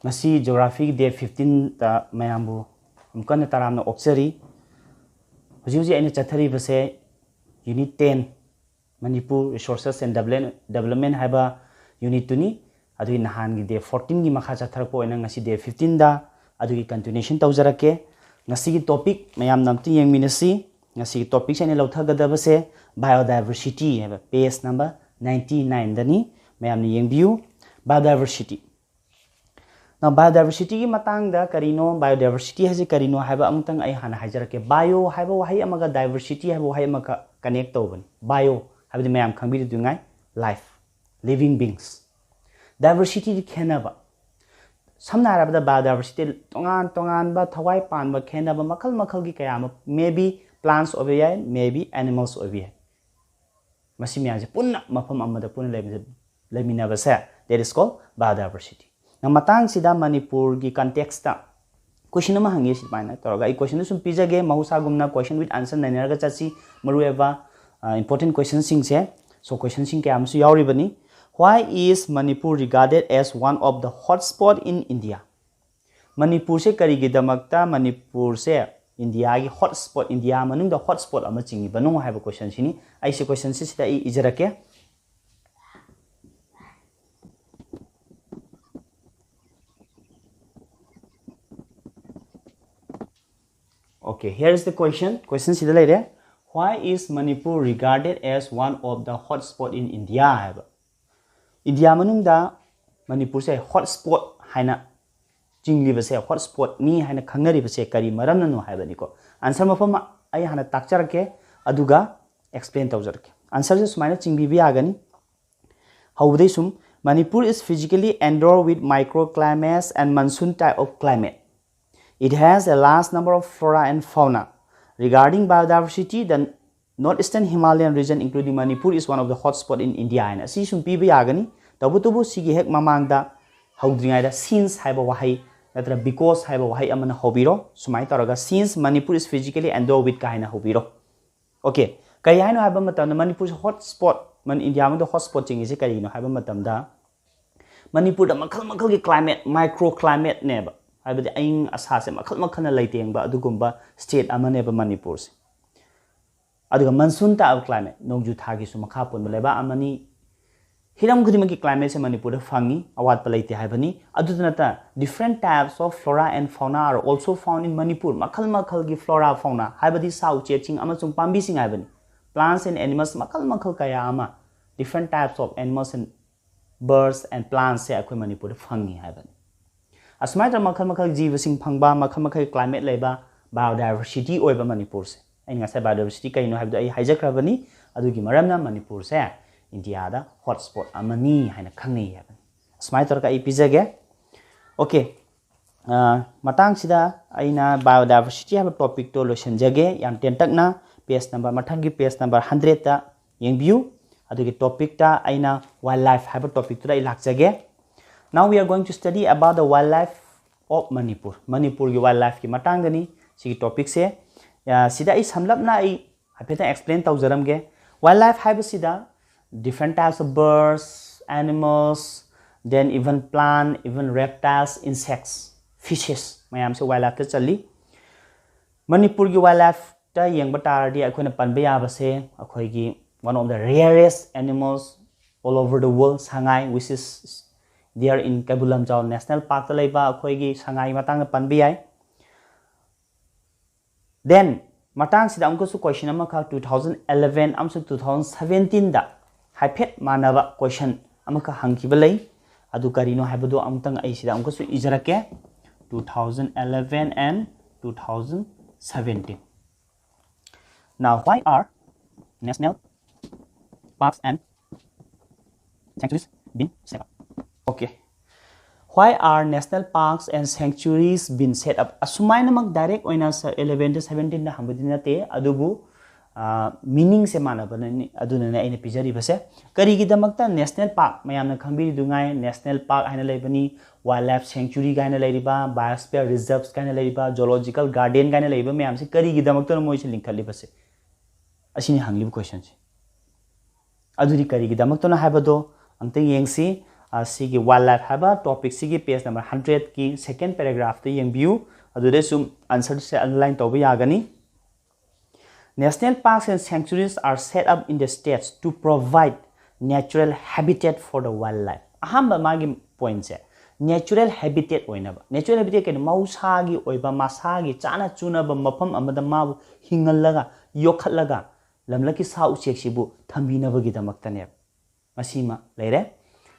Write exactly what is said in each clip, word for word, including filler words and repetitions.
ꯉꯁꯤ Geography Day fifteenꯗ ꯃꯌꯥꯝꯕꯨ ꯑꯃꯨꯛ ꯍꯟꯅ ꯇꯔꯥꯝꯅ ꯑꯣꯛꯆꯔꯤ꯫ ꯍꯧꯖꯤꯛ ꯍꯧꯖꯤꯛ ꯑꯩꯅ ꯆꯠꯊꯔꯤꯕꯁꯦ Unit ten, Manipur Resources and Develop-, Development ꯍꯥꯏꯕ unitꯇꯨꯅꯤ꯫ ꯑꯗꯨꯒꯤ ꯅꯍꯥꯟꯒꯤ Day fourteenꯒꯤ ꯃꯈꯥ ꯆꯠꯊꯔꯛꯄ ꯑꯣꯏꯅ ꯉꯁꯤ Day fifteenꯗ ꯑꯗꯨꯒꯤ continuation ꯇꯧꯖꯔꯛꯀꯦ꯫ ꯉꯁꯤꯒꯤ topic ꯃꯌꯥꯝꯅ ꯑꯝꯇ ꯌꯦꯡꯃꯤꯟꯅꯁꯤ꯫ ꯉꯁꯤꯒꯤ topicꯁꯦ ꯑꯩꯅ ꯂꯧꯊꯒꯗꯕꯁꯦ Biodiversity ꯍꯥꯏꯕ page number ninety nineꯗꯅꯤ꯫ ꯃꯌꯥꯝꯅ ꯌꯦꯡꯕꯤꯌꯨ꯫ Biodiversity꯫ Now, biodiversityꯒꯤ ꯃꯇꯥꯡꯗ ꯀꯔꯤꯅꯣ, biodiversity ꯍꯥꯏꯁꯦ ꯀꯔꯤꯅꯣ ꯍꯥꯏꯕ ꯑꯃꯨꯛꯇꯪ ꯑꯩ ꯍꯥꯟꯅ ꯍꯥꯏꯖꯔꯛꯀꯦ꯫ Bio ꯍꯥꯏꯕ ꯋꯥꯍꯩ ꯑꯃꯒ diversity ꯍꯥꯏꯕ ꯋꯥꯍꯩ ꯑꯃꯒ connect ꯇꯧꯕꯅꯤ꯫ Bio ꯍꯥꯏꯕꯗꯤ ꯃꯌꯥꯝ ꯈꯪꯕꯤꯗꯨꯉꯥꯏ, life, living beings꯫ Diversityꯗꯤ ꯈꯦꯠꯅꯕ꯫ ꯁꯝꯅ ꯍꯥꯏꯔꯕꯗ, biodiversity ꯇꯣꯉꯥꯟ ꯇꯣꯉꯥꯟꯕ, ꯊꯋꯥꯏ ꯄꯥꯟꯕ, ꯈꯦꯠꯅꯕ, ꯃꯈꯜ ꯃꯈꯜꯒꯤ ꯀꯌꯥ ꯑꯃ, maybe plants ꯑꯣꯏꯕ ꯌꯥꯏ, maybe animals ꯑꯣꯏꯕ ꯌꯥꯏ꯫ ꯃꯁꯤ ꯃꯌꯥꯝꯁꯦ ꯄꯨꯟꯅ ꯃꯐꯝ ꯑꯃꯗ ꯄꯨꯟꯅ ꯂꯩꯕꯁꯦ, ꯂꯩꯃꯤꯟꯅꯕꯁꯦ, that is called biodiversity꯫ ꯅ ꯃꯇꯥꯡꯁꯤꯗ ꯃꯅꯤꯄꯨꯔꯒꯤ contextꯇ question ꯑꯃ ꯍꯪꯉꯤ꯫ ꯁꯨꯃꯥꯏꯅ ꯇꯧꯔꯒ ꯑꯩ questionꯗꯨ ꯁꯨꯝ ꯄꯤꯖꯒꯦ꯫ ꯃꯍꯧꯁꯥꯒꯨꯝꯅ question with answer ꯅꯩꯅꯔꯒ ꯆꯠꯁꯤ꯫ ꯃꯔꯨꯑꯣꯏꯕ, ꯑ, important questionꯁꯤꯡꯁꯦ꯫ So, questionꯁꯤꯡ ꯀꯌꯥ ꯑꯃꯁꯨ ꯌꯥꯎꯔꯤꯕꯅꯤ꯫ Why is Manipur regarded as one of the hotspot in India? ꯃꯅꯤꯄꯨꯔꯁꯦ ꯀꯔꯤꯒꯤꯗꯃꯛꯇ ꯃꯅꯤꯄꯨꯔꯁꯦ ꯏꯟꯗꯤꯌꯥꯒꯤ hotspot, ꯏꯟꯗꯤꯌꯥ ꯃꯅꯨꯡꯗ hotspot ꯑꯃ ꯆꯤꯡꯉꯤꯕꯅꯣ ꯍꯥꯏꯕ questionꯁꯤꯅꯤ꯫ ꯑꯩꯁꯦ questionꯁꯤ ꯁꯤꯗ ꯑꯩ ꯏꯖꯔꯛꯀꯦ꯫ Okay, here is the question. Question ꯁꯤꯗ ꯂꯩꯔꯦ꯫ Why is Manipur regarded as one of the hotspot in India? ꯍꯥꯏꯕ꯫ ꯏꯟꯗꯤꯌꯥ ꯃꯅꯨꯡꯗ ꯃꯅꯤꯄꯨꯔꯁꯦ hotspot ꯍꯥꯏꯅ ꯆꯤꯡꯂꯤꯕꯁꯦ, hotspotꯅꯤ ꯍꯥꯏꯅ ꯈꯪꯅꯔꯤꯕꯁꯦ ꯀꯔꯤ ꯃꯔꯝꯅꯅꯣ ꯍꯥꯏꯕꯅꯤꯀꯣ꯫ Answer ꯃꯐꯝ ꯑꯩ ꯍꯥꯟꯅ ꯇꯥꯛꯆꯔꯛꯀꯦ, ꯑꯗꯨꯒ explain ꯇꯧꯖꯔꯛꯀꯦ꯫ Answerꯁꯦ ꯁꯨꯃꯥꯏꯅ ꯆꯤꯡꯕꯤꯕ ꯌꯥꯒꯅꯤ꯫ ꯍꯧꯕꯗꯩ ꯁꯨꯝ, Manipur is physically endowed with microclimates and monsoon type of climate. It has a large number of flora and fauna. Regarding biodiversity, the northeastern Himalayan region, including Manipur, is one of the hotspot in India ꯍꯥꯏꯅ ꯑꯁꯤ ꯁꯨꯝ ꯄꯤꯕ ꯌꯥꯒꯅꯤ꯫ ꯇꯧꯕꯇꯕꯨ ꯁꯤꯒꯤ ꯍꯦꯛ ꯃꯃꯥꯡꯗ ꯍꯧꯗ꯭ꯔꯤꯉꯩꯗ since ꯍꯥꯏꯕ ꯋꯥꯍꯩ ꯅꯠꯇ꯭ꯔ because ꯍꯥꯏꯕ ꯋꯥꯍꯩ ꯑꯃꯅ ꯍꯧꯕꯤꯔꯣ꯫ ꯁꯨꯃꯥꯏꯅ ꯇꯧꯔꯒ, since Manipur is physically endowed with ꯀꯥ ꯍꯥꯏꯅ ꯍꯧꯕꯤꯔꯣ꯫ Okay, ꯀꯔꯤ ꯍꯥꯏꯅꯣ ꯍꯥꯏꯕ ꯃꯇꯝꯗ ꯃꯅꯤꯄꯨꯔꯁꯦ hotspot, ꯃꯅꯤ-, ꯏꯟꯗꯤꯌꯥ ꯃꯅꯨꯡꯗ hotspot ꯆꯤꯡꯉꯤꯁꯦ ꯀꯔꯤꯒꯤꯅꯣ ꯍꯥꯏꯕ ꯃꯇꯝꯗ, ꯃꯅꯤꯄꯨꯔꯗ ꯃꯈꯜ ꯃꯈꯜꯒꯤ climate, micro climateꯅꯦꯕ, ꯍꯥꯏꯕꯗꯤ ꯑꯏꯪ ꯑꯁꯥꯁꯦ ꯃꯈꯜ ꯃꯈꯜꯅ ꯂꯩꯇꯦꯡꯕ ꯑꯗꯨꯒꯨꯝꯕ state ꯑꯃꯅꯦꯕ ꯃꯅꯤꯄꯨꯔꯁꯦ꯫ ꯑꯗꯨꯒ monsoon type of climate, ꯅꯣꯡꯖꯨ ꯊꯥꯒꯤꯁꯨ ꯃꯈꯥ ꯄꯣꯟꯕ ꯂꯩꯕꯥꯛ ꯑꯃꯅꯤ꯫ ꯍꯤꯔꯝ ꯈꯨꯗꯤꯡꯃꯛꯀꯤ climateꯁꯦ ꯃꯅꯤꯄꯨꯔꯗ ꯐꯪꯉꯤ, ꯑꯋꯥꯠꯄ ꯂꯩꯇꯦ ꯍꯥꯏꯕꯅꯤ꯫ ꯑꯗꯨꯗ ꯅꯠꯇ different types of flora and fauna are also found in Manipur. ꯃꯈꯜ ꯃꯈꯜꯒꯤ flora, fauna ꯍꯥꯏꯕꯗꯤ ꯁꯥ ꯎꯆꯦꯛꯁꯤꯡ ꯑꯃꯁꯨꯡ ꯄꯥꯝꯕꯤꯁꯤꯡ ꯍꯥꯏꯕꯅꯤ꯫ Plants and animals, ꯃꯈꯜ ꯃꯈꯜ ꯀꯌꯥ ꯑꯃ, different types of animals and birds and plantsꯁꯦ ꯑꯩꯈꯣꯏ ꯃꯅꯤꯄꯨꯔꯗ ꯐꯪꯉꯤ ꯍꯥꯏꯕꯅꯤ꯫ ꯑꯁꯨꯃꯥꯏꯅ ꯇꯧꯔ ꯃꯈꯜ ꯃꯈꯜ ꯖꯤꯕꯁꯤꯡ ꯐꯪꯕ, ꯃꯈꯜ ꯃꯈꯜ climate ꯂꯩꯕ, biodiversity ꯑꯣꯏꯕ ꯃꯅꯤꯄꯨꯔꯁꯦ꯫ ꯑꯩꯅ ꯉꯁꯥꯏ biodiversity ꯀꯩꯅꯣ ꯍꯥꯏꯕꯗꯣ ꯑꯩ ꯍꯥꯏꯖꯈ꯭ꯔꯕꯅꯤ꯫ ꯑꯗꯨꯒꯤ ꯃꯔꯝꯅ ꯃꯅꯤꯄꯨꯔꯁꯦ ꯏꯟꯗꯤꯌꯥꯗ hotspot ꯑꯃꯅꯤ ꯍꯥꯏꯅ ꯈꯪꯅꯩ ꯍꯥꯏꯕꯅꯤ꯫ ꯑꯁꯨꯃꯥꯏꯅ ꯇꯧꯔꯒ ꯑꯩ ꯄꯤꯖꯒꯦ꯫ Okay, ꯑ, ꯃꯇꯥꯡꯁꯤꯗ ꯑꯩꯅ biodiversity ꯍꯥꯏꯕ topicꯇꯣ ꯂꯣꯏꯁꯤꯟꯖꯒꯦ ꯌꯥꯝ ꯇꯦꯟꯇꯛꯅ꯫ Page number, ꯃꯊꯪꯒꯤ page number hundredꯇ ꯌꯦꯡꯕꯤꯌꯨ꯫ ꯑꯗꯨꯒꯤ topicꯇ ꯑꯩꯅ wildlife ꯍꯥꯏꯕ topicꯇꯨꯗ ꯑꯩ ꯂꯥꯛꯆꯒꯦ꯫ Now we are going to study about the wildlife of Manipur. ꯃꯅꯤꯄꯨꯔꯒꯤ wildlifeꯀꯤ ꯃꯇꯥꯡꯗꯅꯤ ꯁꯤꯒꯤ topicꯁꯦ꯫ ꯑ, ꯁꯤꯗ ꯑꯩ ꯁꯝꯂꯞꯅ ꯑꯩ ꯍꯥꯏꯐꯦꯠꯇꯪ explain ꯇꯧꯖꯔꯝꯒꯦ꯫ Wildlife ꯍꯥꯏꯕꯁꯤꯗ different types of birds, animals, then even plant, even reptiles, insects, fishes ꯃꯌꯥꯝꯁꯦ wildlifeꯇ ꯆꯜꯂꯤ꯫ ꯃꯅꯤꯄꯨꯔꯒꯤ wildlifeꯇ ꯌꯦꯡꯕ ꯇꯥꯔꯗꯤ ꯑꯩꯈꯣꯏꯅ ꯄꯟꯕ ꯌꯥꯕꯁꯦ ꯑꯩꯈꯣꯏꯒꯤ one of the rarest animals all over the world, Sangai, which is there in Keibul Lamjao National Parkꯇ ꯂꯩꯕ ꯑꯩꯈꯣꯏꯒꯤ ꯁꯉꯥꯏ ꯃꯇꯥꯡꯗ ꯄꯟꯕ ꯌꯥꯏ꯫ Then ꯃꯇꯥꯡꯁꯤꯗ ꯑꯃꯨꯛꯀꯁꯨ question ꯑꯃꯈꯛ two thousand eleven ꯑꯃꯁꯨꯡ two thousand seventeenꯗ ꯍꯥꯏꯐꯦꯠ ꯃꯥꯟꯅꯕ question ꯑꯃꯈꯛ ꯍꯪꯈꯤꯕ ꯂꯩ꯫ ꯑꯗꯨ ꯀꯔꯤꯅꯣ ꯍꯥꯏꯕꯗꯨ ꯑꯃꯨꯛꯇꯪ ꯑꯩ ꯁꯤꯗ ꯑꯃꯨꯛꯀꯁꯨ ꯏꯖꯔꯛꯀꯦ꯫ Two thousand eleven and two thousand seventeen. Now, why are national parks and sanctuaries been set up? Okay. Why are national parks and sanctuaries been set up? ꯑꯁꯨꯃꯥꯏꯅꯃꯛ direct ꯑꯣꯏꯅ elevenꯗ seventeenꯗ ꯍꯪꯕꯗꯤ ꯅꯠꯇꯦ, ꯑꯗꯨꯕꯨ meaningꯁꯦ ꯃꯥꯟꯅꯕꯅꯤ, ꯑꯗꯨꯅꯅꯦ ꯑꯩꯅ ꯄꯤꯖꯔꯤꯕꯁꯦ꯫ ꯀꯔꯤꯒꯤꯗꯃꯛꯇ national park, ꯃꯌꯥꯝꯅ ꯈꯪꯕꯤꯔꯤꯗꯨꯉꯥꯏ national park ꯍꯥꯏꯅ ꯂꯩꯕꯅꯤ, wildlife sanctuary ꯀꯥꯏꯅ ꯂꯩꯔꯤꯕ, biosphere reserves ꯀꯥꯏꯅ ꯂꯩꯔꯤꯕ, zoological garden ꯀꯥꯏꯅ ꯂꯩꯔꯤꯕ ꯃꯌꯥꯝꯁꯦ ꯀꯔꯤꯒꯤꯗꯃꯛꯇꯅꯣ ꯃꯣꯏꯁꯦ ꯂꯤꯡꯈꯠꯂꯤꯕꯁꯦ? ꯑꯁꯤꯅꯤ ꯍꯪꯂꯤꯕ questionꯁꯦ꯫ ꯑꯗꯨꯗꯤ ꯀꯔꯤꯒꯤꯗꯃꯛꯇꯅꯣ ꯍꯥꯏꯕꯗꯣ ꯑꯝꯇ ꯌꯦꯡꯁꯤ꯫ ꯑ, ꯁꯤꯒꯤ ꯋꯥꯏꯜ ꯂꯥꯏꯐ ꯍꯥꯏꯕ ꯇꯣꯄꯤꯛꯁꯤꯒꯤ ꯄꯦꯖ ꯅꯝꯕꯔ ꯍꯟꯗ꯭ꯔꯦꯠꯀꯤ ꯁꯦꯀꯦꯟ ꯄꯦꯔꯥꯒ꯭ꯔꯥꯐꯇ ꯌꯦꯡꯕꯤꯌꯨ꯫ ꯑꯗꯨꯗ ꯁꯨꯝ ꯑꯟꯁꯔꯁꯦ ꯑꯟꯗꯔꯂꯥꯏꯟ ꯇꯧꯕ ꯌꯥꯒꯅꯤ꯫ National parks and sanctuaries are set up in the states to provide natural habitat for the wildlife. ꯑꯍꯥꯟꯕ ꯃꯥꯒꯤ ꯄꯣꯏꯟꯁꯦ natural habitat ꯑꯣꯏꯅꯕ꯫ Natural habitat ꯀꯩꯅꯣ? ꯃꯍꯧꯁꯥꯒꯤ ꯑꯣꯏꯕ ꯃꯁꯥꯒꯤ ꯆꯥꯅ ꯆꯨꯅꯕ ꯃꯐꯝ ꯑꯃꯗ ꯃꯥꯕꯨ ꯍꯤꯡꯍꯜꯂꯒ, ꯌꯣꯛꯈꯠꯂꯒ, ꯂꯝꯂꯛꯀꯤ ꯁꯥ ꯎꯆꯦꯛꯁꯤꯕꯨ ꯊꯝꯕꯤꯅꯕꯒꯤꯗꯃꯛꯇꯅꯦꯕ꯫ ꯃꯁꯤꯃ ꯂꯩꯔꯦ꯫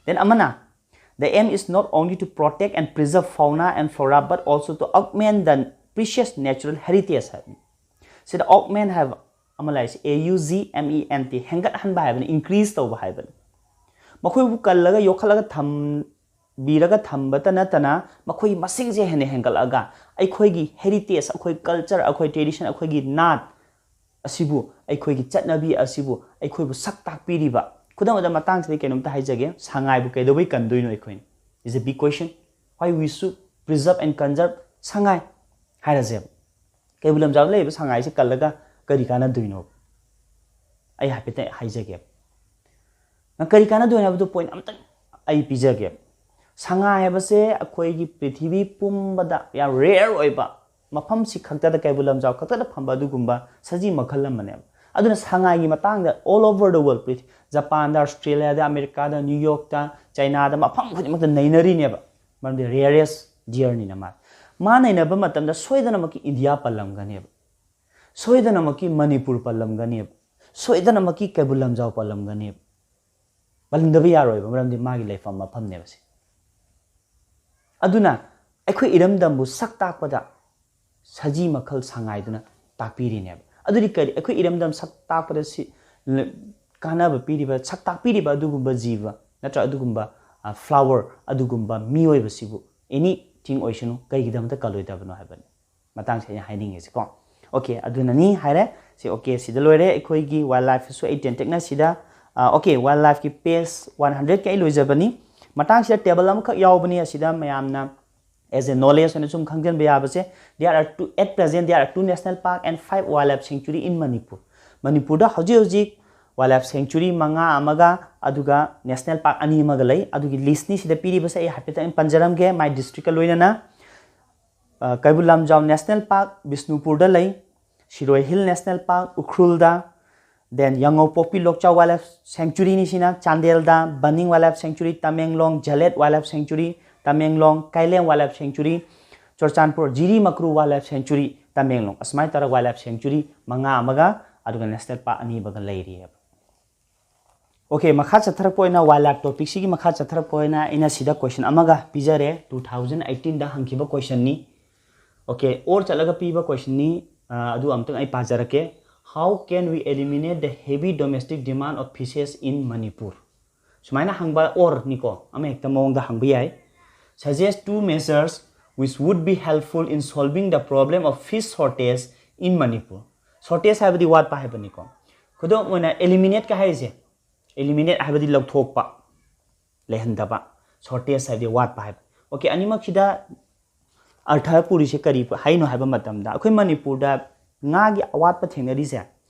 Then ꯑꯃꯅ, the aim is not only to protect and preserve fauna and flora but also to augment the precious natural heritage ꯍꯥꯏꯕꯅꯤ꯫ ꯁꯤꯗ augment ꯍꯥꯏꯕ ꯑꯃ ꯂꯩꯔꯤꯁꯦ, A U G M E N T, ꯍꯦꯟꯒꯠꯍꯟꯕ ꯍꯥꯏꯕꯅꯤ, increase ꯇꯧꯕ ꯍꯥꯏꯕꯅꯤ꯫ ꯃꯈꯣꯏꯕꯨ ꯀꯜꯂꯒ ꯌꯣꯛꯈꯠꯂꯒ ꯊꯝꯕꯤꯔꯒ ꯊꯝꯕꯇ ꯅꯠꯇꯅ ꯃꯈꯣꯏꯒꯤ ꯃꯁꯤꯡꯁꯦ ꯍꯦꯟꯅ ꯍꯦꯟꯒꯠꯂꯛꯑꯒ ꯑꯩꯈꯣꯏꯒꯤ heritage, ꯑꯩꯈꯣꯏ culture, ꯑꯩꯈꯣꯏ tradition, ꯑꯩꯈꯣꯏꯒꯤ ꯅꯥꯠ ꯑꯁꯤꯕꯨ, ꯑꯩꯈꯣꯏꯒꯤ ꯆꯠꯅꯕꯤ ꯑꯁꯤꯕꯨ ꯑꯩꯈꯣꯏꯕꯨ ꯁꯛ ꯇꯥꯛꯄꯤꯔꯤꯕ, ꯈꯨꯗꯝ ꯑꯣꯏꯅ ꯃꯇꯥꯡꯁꯤꯗ ꯀꯩꯅꯣꯝꯇ ꯍꯥꯏꯖꯒꯦ, ꯁꯉꯥꯏꯕꯨ ꯀꯩꯗꯧꯕꯩ ꯀꯟꯗꯣꯏꯅꯣ ꯑꯩꯈꯣꯏꯅ? Is a big question. Why we should preserve and conserve ꯁꯉꯥꯏ ꯍꯥꯏꯔꯁꯦꯕ꯫ ꯀꯩꯕꯨꯜ ꯂꯝꯖꯥꯎꯗ ꯂꯩꯔꯤꯕ ꯁꯉꯥꯏꯁꯤ ꯀꯜꯂꯒ ꯀꯔꯤ ꯀꯥꯟꯅꯗꯣꯏꯅꯣ? ꯑꯩ ꯍꯥꯏꯐꯦꯠꯇ ꯍꯥꯏꯖꯒꯦꯕ꯫ ꯅꯪ ꯀꯔꯤ ꯀꯥꯟꯅꯗꯣꯏꯅꯣ ꯍꯥꯏꯕꯗꯨ ꯄꯣꯏꯟ ꯑꯝꯇꯪ ꯑꯩ ꯄꯤꯖꯒꯦ꯫ ꯁꯉꯥꯏ ꯍꯥꯏꯕꯁꯦ ꯑꯩꯈꯣꯏꯒꯤ ꯄ꯭ꯔꯤꯊꯤꯕꯤ ꯄꯨꯝꯕꯗ ꯌꯥꯝ ꯔꯦꯌꯔ ꯑꯣꯏꯕ, ꯃꯐꯝꯁꯤ ꯈꯛꯇꯗ, ꯀꯩꯕꯨꯜ ꯂꯝꯖꯥꯎ ꯈꯛꯇꯗ ꯐꯪꯕ ꯑꯗꯨꯒꯨꯝꯕ ꯁꯖꯤ ꯃꯈꯜ ꯑꯃꯅꯦꯕ꯫ ꯑꯗꯨꯅ ꯁꯉꯥꯏꯒꯤ ꯃꯇꯥꯡꯗ all over the world, ꯄ꯭ꯔꯤꯊꯤ-, ꯖꯄꯥꯟꯗ, ꯑꯣꯁꯇ꯭ꯔꯦꯂꯤꯌꯥꯗ, ꯑꯃꯦꯔꯤꯀꯥꯗ, ꯅ꯭ꯌꯨ ꯌꯣꯔꯛꯇ, ꯆꯥꯏꯅꯥꯗ, ꯃꯐꯝ ꯈꯨꯗꯤꯡꯃꯛꯇ ꯅꯩꯅꯔꯤꯅꯦꯕ꯫ ꯃꯔꯝꯗꯤ rarest deerꯅꯤꯅ ꯃꯥ꯫ ꯃꯥ ꯅꯩꯅꯕ ꯃꯇꯝꯗ ꯁꯣꯏꯗꯅꯃꯛꯀꯤ ꯏꯟꯗꯤꯌꯥ ꯄꯜꯂꯝꯒꯅꯦꯕ, ꯁꯣꯏꯗꯅꯃꯛꯀꯤ ꯃꯅꯤꯄꯨꯔ ꯄꯜꯂꯝꯒꯅꯦꯕ, ꯁꯣꯏꯗꯅꯃꯛꯀꯤ ꯀꯩꯕꯨꯜ ꯂꯝꯖꯥꯎ ꯄꯜꯂꯝꯒꯅꯦꯕ꯫ ꯄꯜꯂꯝꯗꯕ ꯌꯥꯔꯣꯏꯕ, ꯃꯔꯝꯗꯤ ꯃꯥꯒꯤ ꯂꯩꯐꯝ ꯃꯐꯝꯅꯦꯕ ꯁꯤ꯫ ꯑꯗꯨꯅ ꯑꯩꯈꯣꯏ ꯏꯔꯝꯗꯝꯕꯨ ꯁꯛ ꯇꯥꯛꯄꯗ ꯁꯖꯤ ꯃꯈꯜ ꯁꯉꯥꯏꯗꯨꯅ ꯇꯥꯛꯄꯤꯔꯤꯅꯦꯕ꯫ ꯑꯗꯨꯗꯤ ꯀꯔꯤ, ꯑꯩꯈꯣꯏ ꯏꯔꯝꯗꯝ ꯁꯛ ꯇꯥꯛꯄꯗ ꯁꯤ ꯂ-, ꯀꯥꯟꯅꯕ ꯄꯤꯔꯤꯕ, ꯁꯛ ꯇꯥꯛꯄꯤꯔꯤꯕ ꯑꯗꯨꯒꯨꯝꯕ ꯖꯤꯕ ꯅꯠꯇ꯭ꯔ ꯑꯗꯨꯒꯨꯝꯕ, ꯑ, flower, ꯑꯗꯨꯒꯨꯝꯕ ꯃꯤꯑꯣꯏꯕꯁꯤꯕꯨ anything ꯑꯣꯏꯁꯅꯨ, ꯀꯩꯒꯤꯗꯃꯛꯇ ꯀꯜꯂꯣꯏꯗꯕꯅꯣ ꯍꯥꯏꯕꯅꯤ꯫ ꯃꯇꯥꯡꯁꯦ ꯑꯩꯅ ꯍꯥꯏꯅꯤꯡꯉꯤꯁꯦꯀꯣ꯫ Okay, ꯑꯗꯨꯅꯅꯤ ꯍꯥꯏꯔꯦ꯫ ꯁꯤ okay, ꯁꯤꯗ ꯂꯣꯏꯔꯦ ꯑꯩꯈꯣꯏꯒꯤ ꯋꯥꯏꯜ ꯂꯥꯏꯐꯁꯨ꯫ ꯑꯩ ꯇꯦꯟꯇꯛꯅ ꯁꯤꯗ, ꯑ, okay, ꯋꯥꯏꯜ ꯂꯥꯏꯐꯀꯤ ꯄꯦꯖ ꯋꯥꯟ ꯍꯟꯗ꯭ꯔꯦꯠꯀꯤ ꯑꯩ ꯂꯣꯏꯖꯕꯅꯤ꯫ ꯃꯇꯥꯡꯁꯤꯗ ꯇꯦꯕꯜ ꯑꯃꯈꯛ ꯌꯥꯎꯕꯅꯤ, ꯑꯁꯤꯗ ꯃꯌꯥꯝꯅ as a knowledge ꯑꯣꯏꯅ ꯁꯨꯝ ꯈꯪꯖꯤꯟꯕ ꯌꯥꯕꯁꯦ, there are two, at present there are two national park and five wildlife sanctuary in Manipur. ꯃꯅꯤꯄꯨꯔꯗ ꯍꯧꯖꯤꯛ ꯍꯧꯖꯤꯛ Wildlife Sanctuary ꯃꯉꯥ ꯑꯃꯒ, ꯑꯗꯨꯒ National Park ꯑꯅꯤ ꯑꯃꯒ ꯂꯩ꯫ ꯑꯗꯨꯒꯤ list ꯅꯤ ꯁꯤꯗ ꯄꯤꯔꯤꯕꯁꯦ, ꯑꯩ ꯍꯥꯏꯐꯦꯠꯇꯪ ꯄꯟꯖꯔꯝꯒꯦ, ꯃꯥꯏ district ꯀ ꯂꯣꯏꯅꯅ꯫ ꯑ, ꯀꯩꯕꯨꯜ ꯂꯝꯖꯥꯎ National Park ꯕꯤꯁꯅꯨꯄꯨꯔꯗ ꯂꯩ, ꯁꯤꯔꯣꯏ Hill National Park ꯎꯈ꯭ꯔꯨꯜꯗ, then ꯌꯥꯏꯉꯪꯄꯣꯛꯄꯤ ꯂꯣꯛꯆꯥꯎ Wildlife Sanctuary ꯅꯤ ꯁꯤꯅ ꯆꯥꯟꯗꯦꯜꯗ, ꯕꯟꯅꯤꯡ Wildlife Sanctuary Tamenglong, ꯖꯥꯂꯦꯠ Wildlife Sanctuary Tamenglong, ꯀꯥꯏꯂꯦꯟ Wildlife Sanctuary Churachandpur, ꯖꯤꯔꯤ ꯃꯀ꯭ꯔꯨ Wildlife Sanctuary ꯇꯃꯦꯡꯂꯣꯡ꯫ ꯑꯁꯨꯃꯥꯏꯅ ꯇꯧꯔꯒ Wildlife Sanctuary ꯃꯉꯥ ꯑꯃꯒ, ꯑꯗꯨꯒ National Park ꯑꯅꯤ ꯑꯃꯒ ꯂꯩꯔꯤꯑꯕ꯫ Okay, ꯃꯈꯥ ꯆꯠꯊꯔꯛꯄ ꯑꯣꯏꯅ wildlife topic ꯁꯤꯒꯤ ꯃꯈꯥ ꯆꯠꯊꯔꯛꯄ ꯑꯣꯏꯅ ꯑꯩꯅ ꯁꯤꯗ question ꯑꯃꯒ ꯄꯤꯖꯔꯦ, two thousand eighteen ꯗ ꯍꯪꯈꯤꯕ question ꯅꯤ꯫ Okay, or ꯆꯠꯂꯒ ꯄꯤꯕ question ꯅꯤ, ꯑ, ꯑꯗꯨ ꯑꯝꯇꯪ ꯑꯩ ꯄꯥꯖꯔꯛꯀꯦ꯫ How can we eliminate the heavy domestic demand of fishes in Manipur? ꯁꯨꯃꯥꯏꯅ ꯍꯪꯕ or ꯅꯤꯀꯣ, ꯑꯃ ꯍꯦꯛꯇ ꯃꯑꯣꯡꯗ ꯍꯪꯕ ꯌꯥꯏ꯫ Suggest two measures which would be helpful in solving the problem of fish shortage in Manipur. Shortage ꯍꯥꯏꯕꯗꯤ ꯋꯥꯠꯄ ꯍꯥꯏꯕꯅꯤꯀꯣ꯫ ꯈꯨꯗꯝ ꯑꯣꯏꯅ eliminate ꯀ ꯍꯥꯏꯔꯤꯁꯦ, eliminate ꯍꯥꯏꯕꯗꯤ ꯂꯧꯊꯣꯛꯄ, ꯂꯩꯍꯟꯗꯕ, shortage ꯍꯥꯏꯕꯗꯤ ꯋꯥꯠꯄ ꯍꯥꯏꯕ꯫ Okay, ꯑꯅꯤꯃꯛꯁꯤꯗ ꯑꯔꯊ ꯄꯨꯔꯤꯁꯦ ꯀꯔꯤ ꯍꯥꯏꯅꯣ ꯍꯥꯏꯕ ꯃꯇꯝꯗ, ꯑꯩꯈꯣꯏ ꯃꯅꯤꯄꯨꯔꯗ ꯉꯥꯒꯤ ꯑꯋꯥꯠꯄ ꯊꯦꯡꯅꯔꯤꯁꯦ,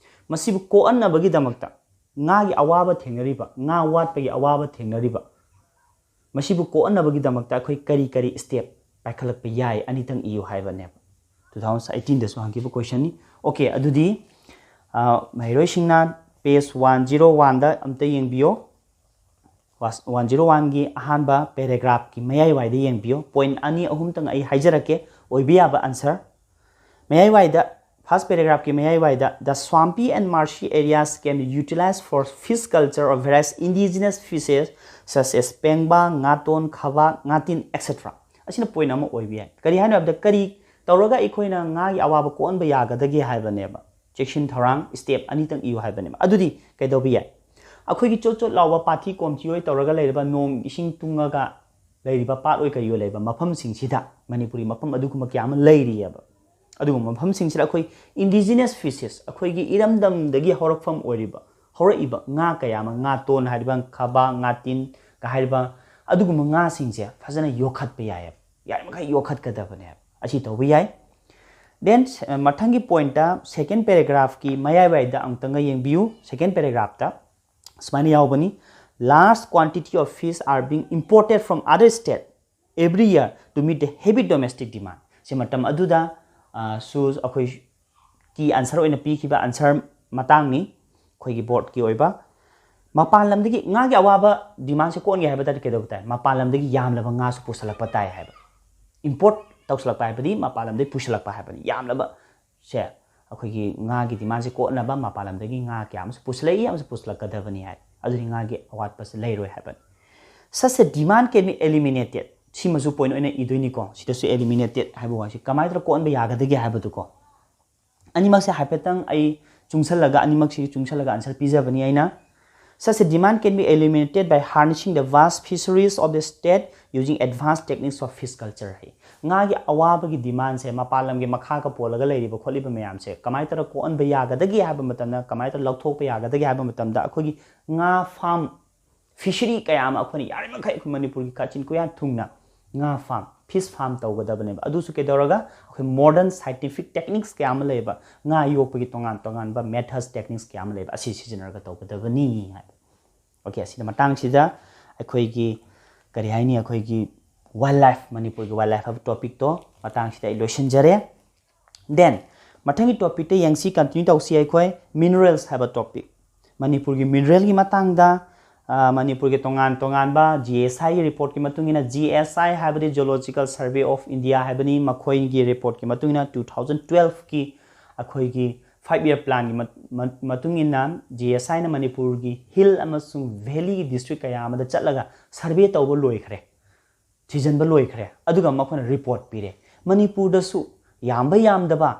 ꯃꯁꯤꯕꯨ ꯀꯣꯛꯍꯟꯅꯕꯒꯤꯗꯃꯛꯇ, ꯉꯥꯒꯤ ꯑꯋꯥꯕ ꯊꯦꯡꯅꯔꯤꯕ, ꯉꯥ ꯋꯥꯠꯄꯒꯤ ꯑꯋꯥꯕ ꯊꯦꯡꯅꯔꯤꯕ, ꯃꯁꯤꯕꯨ ꯀꯣꯛꯍꯟꯅꯕꯒꯤꯗꯃꯛꯇ ꯑꯩꯈꯣꯏ ꯀꯔꯤ ꯀꯔꯤ step ꯄꯥꯏꯈꯠꯂꯛꯄ ꯌꯥꯏ, ꯑꯅꯤꯇꯪ ꯏꯌꯨ ꯍꯥꯏꯕꯅꯦꯕ꯫ Two thousand eighteen ꯗꯁꯨ ꯍꯪꯈꯤꯕ question ꯅꯤ꯫ Okay, ꯑꯗꯨꯗꯤ, ꯑ, ꯃꯍꯩꯔꯣꯏꯁꯤꯡꯅ page one zero one ꯗ ꯑꯝꯇ ꯌꯦꯡꯕꯤꯌꯣ꯫ ꯋꯥꯁ-, one zero one ꯒꯤ ꯑꯍꯥꯟꯕ paragraph ꯀꯤ ꯃꯌꯥꯏꯋꯥꯏꯗ ꯌꯦꯡꯕꯤꯌꯨ꯫ Point ꯑꯅꯤ ꯑꯍꯨꯝꯇꯪ ꯑꯩ ꯍꯥꯏꯖꯔꯛꯀꯦ, ꯑꯣꯏꯕ ꯌꯥꯕ answer꯫ ꯃꯌꯥꯏꯋꯥꯏꯗ, first paragraph ꯀꯤ ꯃꯌꯥꯏꯋꯥꯏꯗ, "The swampy and marshy areas can be utilized for fish culture of various indigenous fishes such as ꯄꯦꯡꯕꯥ, ꯉꯥꯇꯣꯟ, ꯈꯥꯕꯥꯛ, ꯉꯥꯇꯤꯟ, et cetera" ꯑꯁꯤꯅ point ꯑꯃ ꯑꯣꯏꯕ ꯌꯥꯏ꯫ ꯀꯔꯤ ꯍꯥꯏꯅꯣ ꯍꯥꯏꯕꯗ, ꯀꯔꯤ ꯇꯧꯔꯒ ꯑꯩꯈꯣꯏꯅ ꯉꯥꯒꯤ ꯑꯋꯥꯕ ꯀꯣꯛꯍꯟꯕ ꯌꯥꯒꯗꯒꯦ ꯍꯥꯏꯕꯅꯦꯕ꯫ ꯆꯦꯛꯁꯤꯟ ꯊꯧꯔꯥꯡ step ꯑꯅꯤꯇꯪ ꯏꯌꯨ ꯍꯥꯏꯕꯅꯦꯕ꯫ ꯑꯗꯨꯗꯤ ꯀꯩꯗꯧꯕ ꯌꯥꯏ? ꯑꯩꯈꯣꯏꯒꯤ ꯆꯣꯠ ꯆꯣꯠ ꯂꯥꯎꯕ ꯄꯥꯠꯊꯤ ꯀꯣꯝꯊꯤ ꯑꯣꯏ ꯇꯧꯔꯒ ꯂꯩꯔꯤꯕ, ꯅꯣꯡ ꯏꯁꯤꯡ ꯇꯨꯡꯉꯒ ꯂꯩꯔꯤꯕ, ꯄꯥꯠ ꯑꯣꯏ ꯀꯔꯤ ꯑꯣꯏ ꯂꯩꯕ ꯃꯐꯝꯁꯤꯡꯁꯤꯗ, ꯃꯅꯤꯄꯨꯔꯒꯤ ꯃꯐꯝ ꯑꯗꯨꯒꯨꯝꯕ ꯀꯌꯥ ꯑꯃ ꯂꯩꯔꯤꯑꯕ꯫ ꯑꯗꯨꯒꯨꯝꯕ ꯃꯐꯝꯁꯤꯡꯁꯤꯗ ꯑꯩꯈꯣꯏ indigenous fishes, ꯑꯩꯈꯣꯏꯒꯤ ꯏꯔꯝꯗꯝꯗꯒꯤ ꯍꯧꯔꯛꯐꯝ ꯑꯣꯏꯔꯤꯕ, ꯍꯧꯔꯛꯏꯕ ꯉꯥ ꯀꯌꯥ ꯑꯃ, ꯉꯥꯇꯣꯟ ꯍꯥꯏꯔꯤꯕ, ꯈꯥꯕꯥꯛ, ꯉꯥꯇꯤꯟꯒ ꯍꯥꯏꯔꯤꯕ, ꯑꯗꯨꯒꯨꯝꯕ ꯉꯥꯁꯤꯡꯁꯦ ꯐꯖꯅ ꯌꯣꯛꯈꯠꯄ ꯌꯥꯏꯑꯕ꯫ ꯌꯥꯔꯤꯃꯈꯩ ꯌꯣꯛꯈꯠꯀꯗꯕꯅꯦꯕ꯫ ꯑꯁꯤ ꯇꯧꯕ ꯌꯥꯏ꯫ Then ꯃꯊꯪꯒꯤ ꯄꯣꯏꯟꯠꯇ ꯁꯦꯀꯦꯟ ꯄꯦꯔꯥꯒ꯭ꯔꯥꯐꯀꯤ ꯃꯌꯥꯏꯋꯥꯏꯗ ꯑꯃꯨꯛꯇꯪꯒ ꯌꯦꯡꯕꯤꯌꯨ꯫ ꯁꯦꯀꯦꯟ ꯄꯦꯔꯥꯒ꯭ꯔꯥꯐꯇ ꯁꯨꯃꯥꯏꯅ ꯌꯥꯎꯕꯅꯤ, large quantity of fish are being imported from other state every year to meet the heavy domestic demand. ꯁꯤ ꯃꯇꯝ ꯑꯗꯨꯗ ꯁꯨ ꯑꯩꯈꯣꯏ ꯀꯤ ꯑꯟꯁꯔ ꯑꯣꯏꯅ ꯄꯤꯈꯤꯕ ꯑꯟꯁꯔ ꯃꯇꯥꯡꯅꯤ ꯑꯩꯈꯣꯏꯒꯤ ꯕꯣꯔꯗꯀꯤ ꯑꯣꯏꯕ꯫ ꯃꯄꯥꯟ ꯂꯝꯗꯒꯤ ꯉꯥꯒꯤ ꯑꯋꯥꯕ ꯗꯤꯃꯥꯟꯁꯦ ꯀꯣꯛꯍꯟꯒꯦ ꯍꯥꯏꯕ ꯇꯥꯔꯗꯤ ꯀꯩꯗꯧꯕ ꯇꯥꯏ? ꯃꯄꯥꯟ ꯂꯝꯗꯒꯤ ꯌꯥꯝꯂꯕ ꯉꯥꯁꯨ ꯄꯨꯁꯜꯂꯛꯄ ꯇꯥꯏ ꯍꯥꯏꯕ꯫ ꯏꯝꯄꯣꯔꯠ ꯇꯧꯁꯜꯂꯛꯄ ꯍꯥꯏꯕꯗꯤ ꯃꯄꯥꯟ ꯂꯝꯗꯒꯤ ꯄꯨꯁꯜꯂꯛꯄ ꯍꯥꯏꯕꯅꯤ꯫ ꯌꯥꯝꯂꯕ ꯁꯦ ꯑꯩꯈꯣꯏꯒꯤ ꯉꯥꯒꯤ ꯗꯤꯃꯥꯟꯁꯦ ꯀꯣꯛꯅꯕ ꯃꯄꯥꯟ ꯂꯝꯗꯒꯤ ꯉꯥ ꯀꯌꯥ ꯑꯃꯁꯨ ꯄꯨꯁꯜꯂꯛꯏ ꯑꯃꯁꯨ ꯄꯨꯁꯜꯂꯛꯀꯗꯕꯅꯤ ꯍꯥꯏ꯫ ꯑꯗꯨꯗꯤ ꯉꯥꯒꯤ ꯑꯋꯥꯠꯄꯁꯦ ꯂꯩꯔꯣꯏ ꯍꯥꯏꯕꯅꯤ꯫ Such a demand can be eliminated. ꯁꯤꯃꯁꯨ ꯄꯣꯏꯟ ꯑꯣꯏꯅ ꯏꯗꯣꯏꯅꯤꯀꯣ꯫ ꯁꯤꯗꯁꯨ eliminated ꯍꯥꯏꯕ ꯋꯥꯁꯤ ꯀꯃꯥꯏꯅ ꯇꯧꯔꯒ ꯀꯣꯛꯍꯟꯕ ꯌꯥꯒꯗꯒꯦ ꯍꯥꯏꯕꯗꯨꯀꯣ꯫ ꯑꯅꯤꯃꯛꯁꯦ ꯍꯥꯏꯐꯦꯠꯇꯪ ꯑꯩ ꯆꯨꯡꯁꯜꯂꯒ, ꯑꯅꯤꯃꯛꯁꯤ ꯆꯨꯡꯁꯜꯂꯒ ꯑꯟꯁꯔ ꯄꯤꯖꯕꯅꯤ ꯑꯩꯅ꯫ Such a demand can be eliminated by harnessing the vast fisheries of the state using advanced techniques of fish culture ꯍꯥꯏ꯫ ꯉꯥꯒꯤ ꯑꯋꯥꯕꯒꯤ ꯗꯤꯃꯥꯟꯁꯦ ꯃꯄꯥꯟ ꯂꯝꯒꯤ ꯃꯈꯥꯒ ꯄꯣꯜꯂꯒ ꯂꯩꯔꯤꯕ ꯈꯣꯠꯂꯤꯕ ꯃꯌꯥꯝꯁꯦ ꯀꯃꯥꯏꯅ ꯇꯧꯔꯒ ꯀꯣꯛꯍꯟꯕ ꯌꯥꯒꯗꯒꯦ ꯍꯥꯏꯕ ꯃꯇꯝꯗ, ꯀꯃꯥꯏꯅ ꯇꯧꯔꯒ ꯂꯧꯊꯣꯛꯄ ꯌꯥꯒꯗꯒꯦ ꯍꯥꯏꯕ ꯃꯇꯝꯗ ꯑꯩꯈꯣꯏꯒꯤ ꯉꯥ ꯐꯥꯝ, ꯐꯤꯁꯔꯤ ꯀꯌꯥ ꯑꯃ ꯑꯩꯈꯣꯏꯅ ꯌꯥꯔꯤꯃꯈꯩ ꯑꯩꯈꯣꯏ ꯃꯅꯤꯄꯨꯔꯒꯤ ꯀꯥꯆꯤꯟ ꯀꯣꯌꯥ ꯊꯨꯡꯅ ꯉꯥ ꯐꯥꯝ, ꯐꯤꯁ ꯐꯥꯝ ꯇꯧꯒꯗꯕꯅꯦꯕ꯫ ꯑꯗꯨꯁꯨ ꯀꯩꯗꯧꯔꯒ ꯑꯩꯈꯣꯏ ꯃꯣꯗꯔꯟ ꯁꯥꯏꯟꯇꯤꯐꯤꯛ ꯇꯦꯛꯅꯤꯛꯁ ꯀꯌꯥ ꯑꯃ ꯂꯩꯌꯦꯕ, ꯉꯥ ꯌꯣꯛꯄꯒꯤ ꯇꯣꯉꯥꯟ ꯇꯣꯉꯥꯟꯕ ꯃꯦꯊꯗꯁ, ꯇꯦꯛꯅꯤꯛꯁ ꯀꯌꯥ ꯑꯃ ꯂꯩꯌꯦꯕ, ꯑꯁꯤ ꯁꯤꯖꯤꯟꯅꯔꯒ ꯇꯧꯒꯗꯕꯅꯤ ꯍꯥꯏꯕ꯫ ꯑꯣꯀꯦ, ꯑꯁꯤꯗ ꯃꯇꯥꯡꯁꯤꯗ ꯑꯩꯈꯣꯏꯒꯤ ꯀꯔꯤ ꯍꯥꯏꯅꯤ, ꯑꯩꯈꯣꯏꯒꯤ ꯋꯥꯏꯜ ꯂꯥꯏꯐ, ꯃꯅꯤꯄꯨꯔꯒꯤ ꯋꯥꯏꯜ ꯂꯥꯏꯐ ꯍꯥꯏꯕ ꯇꯣꯄꯤꯛꯇꯣ ꯃꯇꯥꯡꯁꯤꯗ ꯑꯩ ꯂꯣꯏꯁꯤꯟꯖꯔꯦ꯫ Then ꯃꯊꯪꯒꯤ ꯇꯣꯄꯤꯛꯇ ꯌꯦꯡꯁꯤ, ꯀꯟꯇꯤꯅ꯭ꯌꯨ ꯇꯧꯁꯤ ꯑꯩꯈꯣꯏ ꯃꯤꯅꯔꯦꯜꯁ ꯍꯥꯏꯕ ꯇꯣꯄꯤꯛ꯫ ꯃꯅꯤꯄꯨꯔꯒꯤ ꯃꯤꯅꯔꯦꯜꯒꯤ ꯃꯇꯥꯡꯗ, ꯑ, ꯃꯅꯤꯄꯨꯔꯒꯤ ꯇꯣꯉꯥꯟ ꯇꯣꯉꯥꯟꯕ ꯖꯤ ꯑꯦꯁ ꯑꯥꯏꯒꯤ ꯔꯤꯄꯣꯔꯠꯀꯤ ꯃꯇꯨꯡ ꯏꯟꯅ, ꯖꯤ ꯑꯦꯁ ꯑꯥꯏ ꯍꯥꯏꯕꯗꯤ Geological Survey of India ꯍꯥꯏꯕꯅꯤ, ꯃꯈꯣꯏꯒꯤ ꯔꯤꯄꯣꯔꯠꯀꯤ ꯃꯇꯨꯡ ꯏꯟꯅ two thousand twelveꯀꯤ ꯑꯩꯈꯣꯏꯒꯤ five year planꯒꯤ ꯃ-, ꯃ-, ꯃꯇꯨꯡ ꯏꯟꯅ ꯖꯤ ꯑꯦꯁ ꯑꯥꯏꯅ ꯃꯅꯤꯄꯨꯔꯒꯤ ꯍꯤꯜ ꯑꯃꯁꯨꯡ ꯚꯦꯂꯤ ꯗꯤꯁꯇ꯭ꯔꯤꯛ ꯀꯌꯥ ꯑꯃꯗ ꯆꯠꯂꯒ ꯁꯔꯚꯦ ꯇꯧꯕ ꯂꯣꯏꯈ꯭ꯔꯦ, ꯊꯤꯖꯤꯟꯕ ꯂꯣꯏꯈ꯭ꯔꯦ꯫ ꯑꯗꯨꯒ ꯃꯈꯣꯏꯅ ꯔꯤꯄꯣꯔꯠ ꯄꯤꯔꯦ꯫ ꯃꯅꯤꯄꯨꯔꯗꯁꯨ ꯌꯥꯝꯕ ꯌꯥꯝꯗꯕ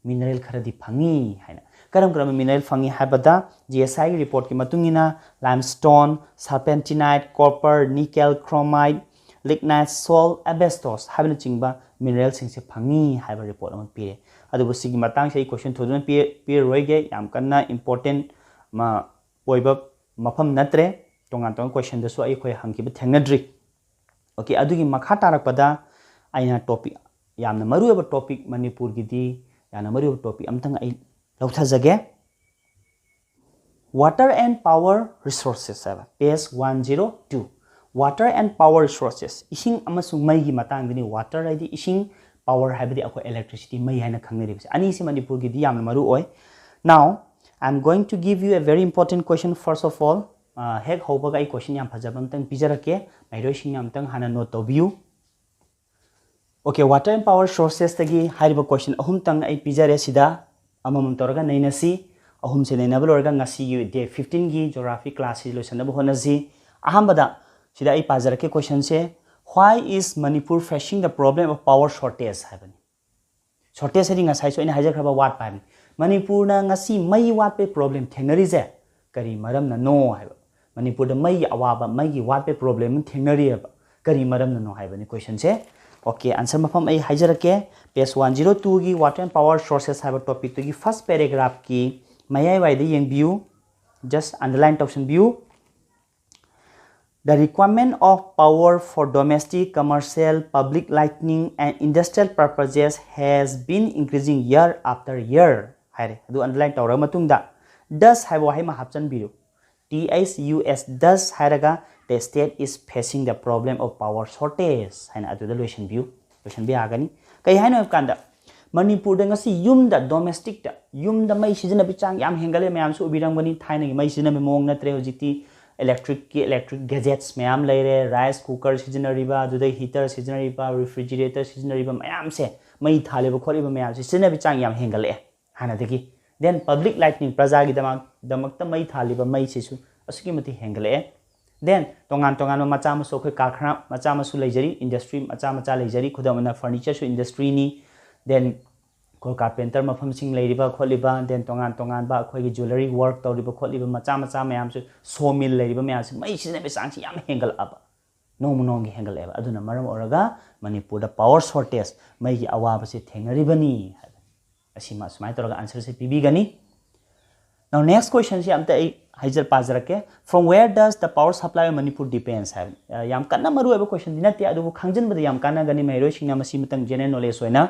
ꯃꯤꯅꯔꯦꯜ ꯈꯔꯗꯤ ꯐꯪꯉꯤ ꯍꯥꯏꯅ꯫ ꯀꯔꯝ ꯀꯔꯝꯕ ꯃꯤꯅꯔꯦꯜ ꯐꯪꯉꯤ ꯍꯥꯏꯕꯗ, ꯖꯤ ꯑꯦꯁ ꯑꯥꯏꯒꯤ ꯔꯤꯄꯣꯔꯠꯀꯤ ꯃꯇꯨꯡ ꯏꯟꯅ limestone, serpentinite, copper, nickel, chromite, lignite, salt, asbestos ꯍꯥꯏꯕꯅꯆꯤꯡꯕ ꯃꯤꯅꯔꯦꯜꯁꯤꯡꯁꯦ ꯐꯪꯉꯤ ꯍꯥꯏꯕ ꯔꯤꯄꯣꯔꯠ ꯑꯃ ꯄꯤꯔꯦ꯫ ꯑꯗꯨꯕꯨ ꯁꯤꯒꯤ ꯃꯇꯥꯡꯁꯦ ꯑꯩ ꯀꯣꯏꯁꯟ ꯊꯣꯏꯗꯣꯛꯅ ꯄꯤ-, ꯄꯤꯔꯔꯣꯏꯒꯦ, ꯌꯥꯝ ꯀꯟꯅ ꯏꯝꯄꯣꯔꯇꯦꯟ ꯑꯣꯏꯕ ꯃꯐꯝ ꯅꯠꯇ꯭ꯔꯦ꯫ ꯇꯣꯉꯥꯟ ꯇꯣꯉꯥꯟꯕ ꯀꯣꯏꯁꯟꯗꯁꯨ ꯑꯩꯈꯣꯏ ꯍꯪꯈꯤꯕ ꯊꯦꯡꯅꯗ꯭ꯔꯤ꯫ ꯑꯣꯀꯦ, ꯑꯗꯨꯒꯤ ꯃꯈꯥ ꯇꯥꯔꯛꯄꯗ ꯑꯩꯅ ꯇꯣꯄꯤꯛ ꯌꯥꯝꯅ ꯃꯔꯨꯑꯣꯏꯕ ꯇꯣꯄꯤꯛ, ꯃꯅꯤꯄꯨꯔꯒꯤꯗꯤ ꯌꯥꯝꯅ ꯃꯔꯨꯑꯣꯏꯕ ꯇꯣꯄꯤꯛ ꯑꯝꯇꯪ ꯑꯩ ꯂꯧꯊꯖꯒꯦ꯫ Water and power resources ꯍꯥꯏꯕ, page one zero two. Water and power resources, ꯏꯁꯤꯡ ꯑꯃꯁꯨꯡ ꯃꯩꯒꯤ ꯃꯇꯥꯡꯗꯅꯤ꯫ Water ꯍꯥꯏꯗꯤ ꯏꯁꯤꯡ, power ꯍꯥꯏꯕꯗꯤ ꯑꯩꯈꯣꯏ electricity, ꯃꯩ ꯍꯥꯏꯅ ꯈꯪꯅꯔꯤꯕꯁꯦ꯫ ꯑꯅꯤꯁꯤ ꯃꯅꯤꯄꯨꯔꯒꯤꯗꯤ ꯌꯥꯝꯅ ꯃꯔꯨ ꯑꯣꯏ꯫ Now, I'm going to give you a very important question first of all. ꯑ, ꯍꯦꯛ ꯍꯧꯕꯒ ꯑꯩ question ꯌꯥꯝ ꯐꯖꯕ ꯑꯝꯇꯪ ꯄꯤꯖꯔꯛꯀꯦ, ꯃꯍꯩꯔꯣꯏꯁꯤꯡꯅ ꯑꯝꯇꯪ ꯍꯥꯟꯅ note ꯇꯧꯕꯤꯌꯨ꯫ Okay, water and power sourcesꯇꯒꯤ ꯍꯥꯏꯔꯤꯕ question ꯑꯍꯨꯝꯇꯪ ꯑꯩ ꯄꯤꯖꯔꯦ꯫ ꯁꯤꯗ ꯑꯃꯃꯝ ꯇꯧꯔꯒ ꯅꯩꯅꯁꯤ꯫ ꯑꯍꯨꯝꯁꯦ ꯅꯩꯅꯕ ꯂꯣꯏꯔꯒ ꯉꯁꯤꯒꯤ day fifteenꯒꯤ geography classꯁꯤ ꯂꯣꯏꯁꯤꯟꯅꯕ ꯍꯣꯠꯅꯁꯤ꯫ ꯑꯍꯥꯟꯕꯗ ꯁꯤꯗ ꯑꯩ ꯄꯥꯖꯔꯛꯀꯦ questionꯁꯦ, "Why is Manipur facing the problem of power shortage?" ꯍꯥꯏꯕꯅꯤ꯫ Shortage ꯍꯥꯏꯗꯤ ꯉꯁꯥꯏꯁꯨ ꯑꯩꯅ ꯍꯥꯏꯖꯈ꯭ꯔꯕ ꯋꯥꯠꯄ ꯍꯥꯏꯕꯅꯤ꯫ ꯃꯅꯤꯄꯨꯔꯅ ꯉꯁꯤ ꯃꯩ ꯋꯥꯠꯄꯩ problem ꯊꯦꯡꯅꯔꯤꯁꯦ ꯀꯔꯤ ꯃꯔꯝꯅꯅꯣ ꯍꯥꯏꯕ꯫ ꯃꯅꯤꯄꯨꯔꯗ ꯃꯩꯒꯤ ꯑꯋꯥꯕ, ꯃꯩꯒꯤ ꯋꯥꯠꯄꯩ problem ꯑꯃ ꯊꯦꯡꯅꯔꯤꯑꯕ꯫ ꯀꯔꯤ ꯃꯔꯝꯅꯅꯣ ꯍꯥꯏꯕꯅꯤ questionꯁꯦ꯫ Okay, answer ꯃꯐꯝ ꯑꯩ ꯍꯥꯏꯖꯔꯛꯀꯦ꯫ Page one zero twoꯒꯤ water and power sources ꯍꯥꯏꯕ topicꯇꯨꯒꯤ first paragraphꯀꯤ ꯃꯌꯥꯏꯋꯥꯏꯗ ꯌꯦꯡꯕꯤꯌꯨ꯫ Just underline ꯇꯧꯁꯟꯕꯤꯌꯨ꯫ "The requirement of power for domestic, commercial, public lighting and industrial purposes has been increasing year after year" ꯍꯥꯏꯔꯦ꯫ ꯑꯗꯨ underline ꯇꯧꯔꯕ ꯃꯇꯨꯡꯗ thus ꯍꯥꯏꯕ ꯋꯥꯍꯩ ꯑꯃ ꯍꯥꯞꯆꯤꯟꯕꯤꯌꯨ꯫ T H U S, thus ꯍꯥꯏꯔꯒ "The state is facing the problem of power shortage" ꯍꯥꯏꯅ ꯑꯗꯨꯗ ꯂꯣꯏꯁꯤꯟꯕꯤꯌꯨ, ꯂꯣꯏꯁꯤꯟꯕ ꯌꯥꯒꯅꯤ꯫ ꯀꯩ ꯍꯥꯏꯅꯣ ꯍꯥꯏꯕ ꯀꯥꯟꯗ, ꯃꯅꯤꯄꯨꯔꯗ ꯉꯁꯤ ꯌꯨꯝꯗ, domesticꯇ, ꯌꯨꯝꯗ ꯃꯩ ꯁꯤꯖꯤꯟꯅꯕꯒꯤ ꯆꯥꯡ ꯌꯥꯝ ꯍꯦꯟꯒꯠꯂꯦ꯫ ꯃꯌꯥꯝꯁꯨ ꯎꯕꯤꯔꯝꯒꯅꯤ, ꯊꯥꯏꯅꯒꯤ ꯃꯩ ꯁꯤꯖꯤꯟꯅꯕꯒꯤ ꯃꯑꯣꯡ ꯅꯠꯇ꯭ꯔꯦ ꯍꯧꯖꯤꯛꯇꯤ꯫ Electricꯀꯤ, electric gadgets ꯃꯌꯥꯝ ꯂꯩꯔꯦ, rice cooker ꯁꯤꯖꯤꯟꯅꯔꯤꯕ, ꯑꯗꯨꯗꯩ heater ꯁꯤꯖꯤꯟꯅꯔꯤꯕ, refrigerator ꯁꯤꯖꯤꯟꯅꯔꯤꯕ ꯃꯌꯥꯝꯁꯦ, ꯃꯩ ꯊꯥꯜꯂꯤꯕ ꯈꯣꯠꯂꯤꯕ ꯃꯌꯥꯝꯁꯦ ꯁꯤꯖꯤꯟꯅꯕꯒꯤ ꯆꯥꯡ ꯌꯥꯝ ꯍꯦꯟꯒꯠꯂꯛꯑꯦ ꯍꯥꯟꯅꯗꯒꯤ꯫ Then public lighting, ꯄ꯭ꯔꯖꯥꯒꯤꯗꯃꯛ, ꯗꯃꯛꯇ ꯃꯩ ꯊꯥꯜꯂꯤꯕ ꯃꯩꯁꯤꯁꯨ ꯑꯁꯨꯛꯀꯤ ꯃꯇꯤꯛ ꯍꯦꯟꯒꯠꯂꯛꯑꯦ꯫ Then ꯇꯣꯉꯥꯟ ꯇꯣꯉꯥꯟꯕ ꯃꯆꯥ ꯃꯁꯨ, ꯑꯩꯈꯣꯏ ꯀꯔꯈꯥꯅꯥ ꯃꯆꯥ ꯃꯁꯨ ꯂꯩꯖꯔꯤ, industry ꯃꯆꯥ ꯃꯆꯥ ꯂꯩꯖꯔꯤ꯫ ꯈꯨꯗꯝ ꯑꯣꯏꯅ furnitureꯁꯨ industryꯅꯤ꯫ Then ꯑꯩꯈꯣꯏ carpenter ꯃꯐꯝꯁꯤꯡ ꯂꯩꯔꯤꯕ ꯈꯣꯠꯂꯤꯕ, then ꯇꯣꯉꯥꯟ ꯇꯣꯉꯥꯟꯕ ꯑꯩꯈꯣꯏꯒꯤ jewellery work ꯇꯧꯔꯤꯕ ꯈꯣꯠꯂꯤꯕ ꯃꯆꯥ ꯃꯆꯥ ꯃꯌꯥꯝꯁꯨ, sawmill ꯂꯩꯔꯤꯕ ꯃꯌꯥꯝꯁꯦ, ꯃꯩ ꯁꯤꯖꯤꯟꯅꯕꯒꯤ ꯆꯥꯡꯁꯤ ꯌꯥꯝ ꯍꯦꯟꯒꯠꯂꯛꯑꯕ, ꯅꯣꯡꯃ ꯅꯣꯡꯃꯒꯤ ꯍꯦꯟꯒꯠꯂꯛꯑꯦꯕ꯫ ꯑꯗꯨꯅ ꯃꯔꯝ ꯑꯣꯏꯔꯒ ꯃꯅꯤꯄꯨꯔꯗ power shortage, ꯃꯩꯒꯤ ꯑꯋꯥꯕꯁꯤ ꯊꯦꯡꯅꯔꯤꯕꯅꯤ ꯍꯥꯏꯕ꯫ ꯑꯁꯤꯃ ꯁꯨꯃꯥꯏꯅ ꯇꯧꯔꯒ answerꯁꯦ ꯄꯤꯕꯤꯒꯅꯤ꯫ Now next questionꯁꯦ ꯑꯝꯇ ꯑꯩ ꯍꯥꯏꯖ ꯄꯥꯖꯔꯛꯀꯦ. From where does the power supply of Manipur depends? ꯍꯥꯏꯕ ꯌꯥꯝ ꯀꯟꯅ ꯃꯔꯨ ꯑꯣꯏꯕ question ꯗꯤ ꯅꯠꯇꯦ, ꯑꯗꯨꯕꯨ ꯈꯪꯖꯤꯟꯕꯗ ꯌꯥꯝ ꯀꯥꯟꯅꯒꯅꯤ ꯃꯍꯩꯔꯣꯏꯁꯤꯡꯅ ꯃꯁꯤ ꯑꯃꯇꯪ general knowledge ꯑꯣꯏꯅ.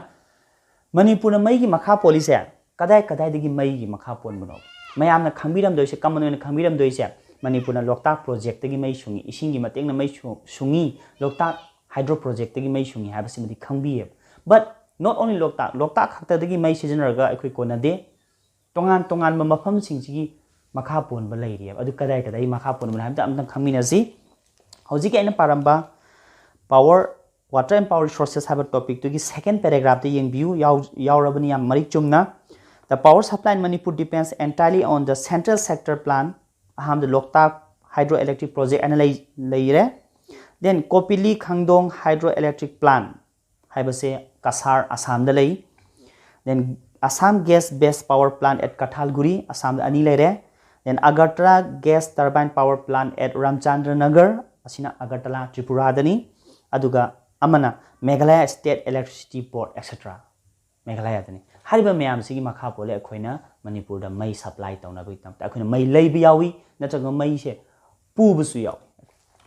ꯃꯅꯤꯄꯨꯔꯅ ꯃꯩꯒꯤ ꯃꯈꯥ ꯄꯣꯜꯂꯤꯁꯦ ꯀꯗꯥꯏ ꯀꯗꯥꯏꯗꯒꯤ ꯃꯩꯒꯤ ꯃꯈꯥ ꯄꯣꯟꯕꯅꯣ? ꯃꯌꯥꯝꯅ ꯈꯪꯕꯤꯔꯝꯗꯣꯏꯁꯦ, common ꯑꯣꯏꯅ ꯈꯪꯕꯤꯔꯝꯗꯣꯏꯁꯦ, ꯃꯅꯤꯄꯨꯔꯅ ꯂꯣꯛꯇꯥꯛ project ꯇꯒꯤ ꯃꯩ ꯁꯨꯡꯉꯤ, ꯏꯁꯤꯡꯒꯤ ꯃꯇꯦꯡꯅ ꯃꯩ ꯁꯨ- ꯁꯨꯡꯉꯤ, ꯂꯣꯛꯇꯥꯛ hydro project ꯇꯒꯤ ꯃꯩ ꯁꯨꯡꯉꯤ ꯍꯥꯏꯕꯁꯤꯃꯗꯤ ꯈꯪꯕꯤꯌꯦꯕ. But not only ꯂꯣꯛꯇꯥꯛ, ꯂꯣꯛꯇꯥꯛ ꯈꯛꯇꯗꯒꯤ ꯃꯩ ꯁꯤꯖꯤꯟꯅꯔꯒ ꯑꯩꯈꯣꯏ ꯀꯣꯟꯅꯗꯦ. ꯇꯣꯉꯥꯟ ꯇꯣꯉꯥꯟꯕ ꯃꯐꯝꯁꯤꯡꯁꯤꯒꯤ ꯃꯈꯥ ꯄꯣꯟꯕ ꯂꯩꯔꯤꯑꯕ. ꯑꯗꯨ ꯀꯗꯥꯏ ꯀꯗꯥꯏ ꯃꯈꯥ ꯄꯣꯟꯕꯅꯣ ꯍꯥꯏꯕꯗꯣ ꯑꯝꯇꯪ ꯈꯪꯃꯤꯟꯅꯁꯤ. ꯍꯧꯖꯤꯛꯀꯤ ꯑꯩꯅ ꯄꯥꯔꯝꯕ power, water and power resources ꯍꯥꯏꯕ topic ꯇꯨꯒꯤ second paragraph ꯇ ꯌꯦꯡꯕꯤꯌꯨ, ꯌꯥꯎ- ꯌꯥꯎꯔꯕꯅꯤ ꯌꯥꯝ ꯃꯔꯤꯛ ꯆꯨꯝꯅ. The power supply in Manipur depends entirely on the central sector plant. ꯑꯍꯥꯟꯕꯗ ꯂꯣꯛꯇꯥꯛ hydroelectric project ꯍꯥꯏꯅ ꯂꯩ- ꯂꯩꯔꯦ. Then ꯀꯣꯄꯤꯂꯤ ꯈꯥꯡꯗꯣꯡ hydroelectric plant ꯍꯥꯏꯕꯁꯦ ꯀꯁꯥꯔ, ꯑꯁꯥꯝꯗ ꯂꯩ. Then Assam gas based power plant at ꯀꯊꯥꯜꯒꯨꯔꯤ, ꯑꯁꯥꯝꯗ ꯑꯅꯤ ꯂꯩꯔꯦ. Then Agartala gas turbine power plant at Ramchandranagar, ꯑꯁꯤꯅ ꯑꯒꯔꯇꯂꯥ, ꯇ꯭ꯔꯤꯄꯨꯔꯥꯗꯅꯤ. ꯑꯗꯨꯒ ꯑꯃꯅ Meghalaya State Electricity Board, et cetera, ꯃꯦꯘꯥꯂꯌꯥꯗꯅꯤ꯫ ꯍꯥꯏꯔꯤꯕ ꯃꯌꯥꯝꯁꯤꯒꯤ ꯃꯈꯥ ꯄꯣꯜꯂꯦ ꯑꯩꯈꯣꯏꯅ ꯃꯅꯤꯄꯨꯔꯗ ꯃꯩ supply ꯇꯧꯅꯕꯒꯤꯗꯃꯛꯇ꯫ ꯑꯩꯈꯣꯏꯅ ꯃꯩ ꯂꯩꯕ ꯌꯥꯎꯏ, ꯅꯠꯇ꯭ꯔꯒ ꯃꯩꯁꯦ ꯄꯨꯕꯁꯨ ꯌꯥꯎꯏ꯫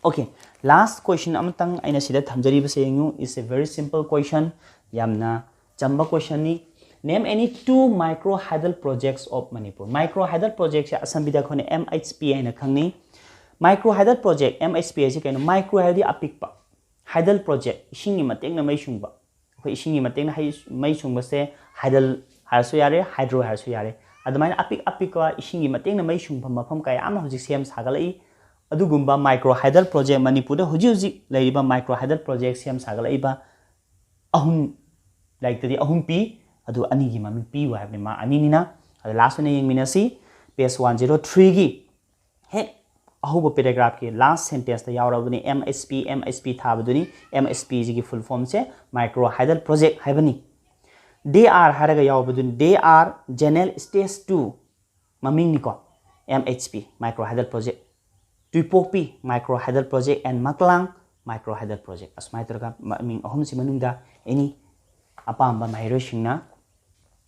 Okay, last question ꯑꯃꯇꯪ ꯑꯩꯅ ꯁꯤꯗ ꯊꯝꯖꯔꯤꯕꯁꯦ ꯌꯦꯡꯉꯨ, it's a very simple question, ꯌꯥꯝꯅ ꯆꯝꯕ question ꯅꯤ. Name any two micro hydel projects of Manipur. Micro hydel project ꯁꯦ ꯑꯁꯝꯕꯤꯗ ꯑꯩꯈꯣꯏꯅ M H P ꯍꯥꯏꯅ ꯈꯪꯅꯩ꯫ Micro hydel project, M H P ꯍꯥꯏꯁꯤ ꯀꯩꯅꯣ? Micro ꯍꯥꯏꯗꯤ ꯑꯄꯤꯛꯄ, hydel project ꯏꯁꯤꯡꯒꯤ ꯃꯇꯦꯡꯅ ꯃꯩ ꯁꯨꯡꯕ꯫ ꯑꯩꯈꯣꯏ ꯏꯁꯤꯡꯒꯤ ꯃꯇꯦꯡꯅ ꯍꯩ- ꯃꯩ ꯁꯨꯡꯕꯁꯦ hydel ꯍꯥꯏꯔꯁꯨ ꯌꯥꯔꯦ, hydro ꯍꯥꯏꯔꯁꯨ ꯌꯥꯔꯦ꯫ ꯑꯗꯨꯃꯥꯏꯅ ꯑꯄꯤꯛ ꯑꯄꯤꯛꯄ ꯏꯁꯤꯡꯒꯤ ꯃꯇꯦꯡꯅ ꯃꯩ ꯁꯨꯡꯐꯝ ꯃꯐꯝ ꯀꯌꯥ ꯑꯃ ꯍꯧꯖꯤꯛ ꯁꯦꯝ ꯁꯥꯒꯠꯂꯛꯏ꯫ ꯑꯗꯨꯒꯨꯝꯕ micro hydel project, ꯃꯅꯤꯄꯨꯔꯗ ꯍꯧꯖꯤꯛ ꯍꯧꯖꯤꯛ ꯂꯩꯔꯤꯕ micro hydel project ꯁꯦꯝ ꯁꯥꯒꯠꯂꯛꯏꯕ ꯑꯍꯨꯝ, ꯂꯥꯏꯔꯤꯛꯇꯗꯤ ꯑꯍꯨꯝ ꯄꯤ, ꯑꯗꯨ ꯑꯅꯤꯒꯤ ꯃꯃꯤꯡ ꯄꯤꯌꯨ ꯍꯥꯏꯕꯅꯤ, ꯃꯥ ꯑꯅꯤꯅꯤꯅ꯫ ꯑꯗꯣ last ꯑꯣꯏꯅ ꯌꯦꯡꯃꯤꯟꯅꯁꯤ, page one zero three ꯒꯤ ꯍꯦꯛ ꯑꯍꯧꯕ paragraph ꯀꯤ last sentence ꯇ ꯌꯥꯎꯔꯕꯅꯤ, M H P, M H P ꯊꯥꯕꯗꯨꯅꯤ꯫ M H P ꯁꯤꯒꯤ full form ꯁꯦ micro hydel project ꯍꯥꯏꯕꯅꯤ꯫ D R ꯍꯥꯏꯔꯒ ꯌꯥꯎꯕꯗꯨꯅꯤ, D R General Stage two ꯃꯃꯤꯡꯅꯤꯀꯣ, M H P, micro hydel project, ꯇꯨꯏꯄꯣꯛꯄꯤ, micro hydel project, and ꯃꯀꯂꯥꯡ, micro hydel project꯫ ꯑꯁꯨꯃꯥꯏꯅ ꯇꯧꯔꯒ ꯃꯃꯤꯡ ꯑꯍꯨꯝꯁꯤ ꯃꯅꯨꯡꯗ any ꯑꯄꯥꯝꯕ ꯃꯍꯩꯔꯣꯏꯁꯤꯡꯅ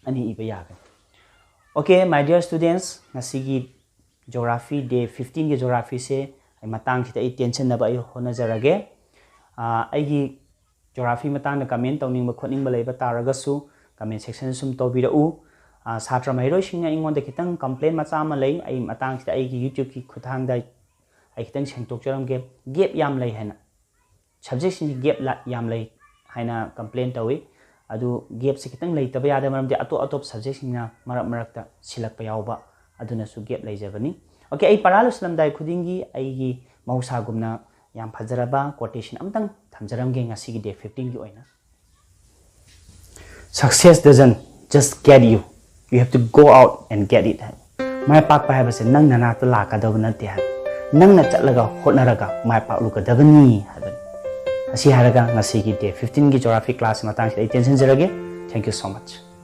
ꯑꯅꯤ ꯏꯕ ꯌꯥꯒꯅꯤ꯫ Okay, my dear students, ꯉꯁꯤꯒꯤ Geography, day fifteenꯒꯤ geographyꯁꯦ ꯑꯩ ꯃꯇꯥꯡꯁꯤꯗ ꯑꯩ ꯇꯦꯟꯁꯤꯟꯅꯕ ꯑꯩ ꯍꯣꯠꯅꯖꯔꯒꯦ꯫ ꯑꯥ, ꯑꯩꯒꯤ geography ꯃꯇꯥꯡꯗ comment ꯇꯧꯅꯤꯡꯕ ꯈꯣꯠꯅꯤꯡꯕ ꯂꯩꯕ ꯇꯥꯔꯒꯁꯨ comment section ꯁꯨꯝ ꯇꯧꯕꯤꯔꯛꯎ꯫ ꯑꯥ, ꯁꯥꯇ꯭ꯔ ꯃꯍꯩꯔꯣꯏꯁꯤꯡꯅ ꯑꯩꯉꯣꯟꯗ ꯈꯤꯇꯪ complain ꯃꯆꯥ ꯑꯃ ꯂꯩ, ꯑꯩ ꯃꯇꯥꯡꯁꯤꯗ ꯑꯩꯒꯤ YouTubeꯀꯤ ꯈꯨꯠꯊꯥꯡꯗ ꯑꯩ ꯈꯤꯇꯪ ꯁꯦꯡꯗꯣꯛꯆꯔꯝꯒꯦ꯫ Gap ꯌꯥꯝ ꯂꯩ ꯍꯥꯏꯅ, subjectꯁꯤꯡꯁꯤ gap ꯂꯥ-, ꯌꯥꯝ ꯂꯩ ꯍꯥꯏꯅ complain ꯇꯧꯏ꯫ ꯑꯗꯨ gapꯁꯦ ꯈꯤꯇꯪ ꯂꯩꯇꯕ ꯌꯥꯗꯕ, ꯃꯔꯝꯗꯤ ꯑꯇꯣꯞ ꯑꯇꯣꯞ subjectꯁꯤꯡꯅ ꯃꯔꯛ ꯃꯔꯛꯇ ꯁꯤꯜꯂꯛꯄ ꯌꯥꯎꯕ, ꯑꯗꯨꯅꯁꯨ gap ꯂꯩꯖꯕꯅꯤ꯫ Okay, ꯑꯩ ꯄꯔꯥ ꯂꯣꯏꯁꯤꯜꯂꯝꯗꯥꯏ ꯈꯨꯗꯤꯡꯒꯤ ꯑꯩꯒꯤ ꯃꯍꯧꯁꯥꯒꯨꯝꯅ ꯌꯥꯝ ꯐꯖꯔꯕ quotation ꯑꯃꯇꯪ ꯊꯝꯖꯔꯝꯒꯦ ꯉꯁꯤꯒꯤ day fifteenꯒꯤ ꯑꯣꯏꯅ꯫ "Success doesn't just get you, you have to go out and get it" ꯍꯥꯏꯕ꯫ ꯃꯥꯏ ꯄꯥꯛꯄ ꯍꯥꯏꯕꯁꯦ ꯅꯪ ꯅꯅꯥꯛꯇ ꯂꯥꯛꯀꯗꯕ ꯅꯠꯇꯦ ꯍꯥꯏꯕ, ꯅꯪꯅ ꯆꯠꯂꯒ ꯍꯣꯠꯅꯔꯒ ꯃꯥꯏ ꯄꯥꯛꯂꯨꯒꯗꯕꯅꯤ ꯍꯥꯏꯕꯅꯤ꯫ ꯑꯁꯤ ꯍꯥꯏꯔꯒ ꯉꯁꯤꯒꯤ day fifteenꯒꯤ geography class ꯃꯇꯥꯡꯁꯤꯗ ꯑꯩ ꯇꯦꯟꯁꯤꯟꯖꯔꯒꯦ꯫ Thank you so much꯫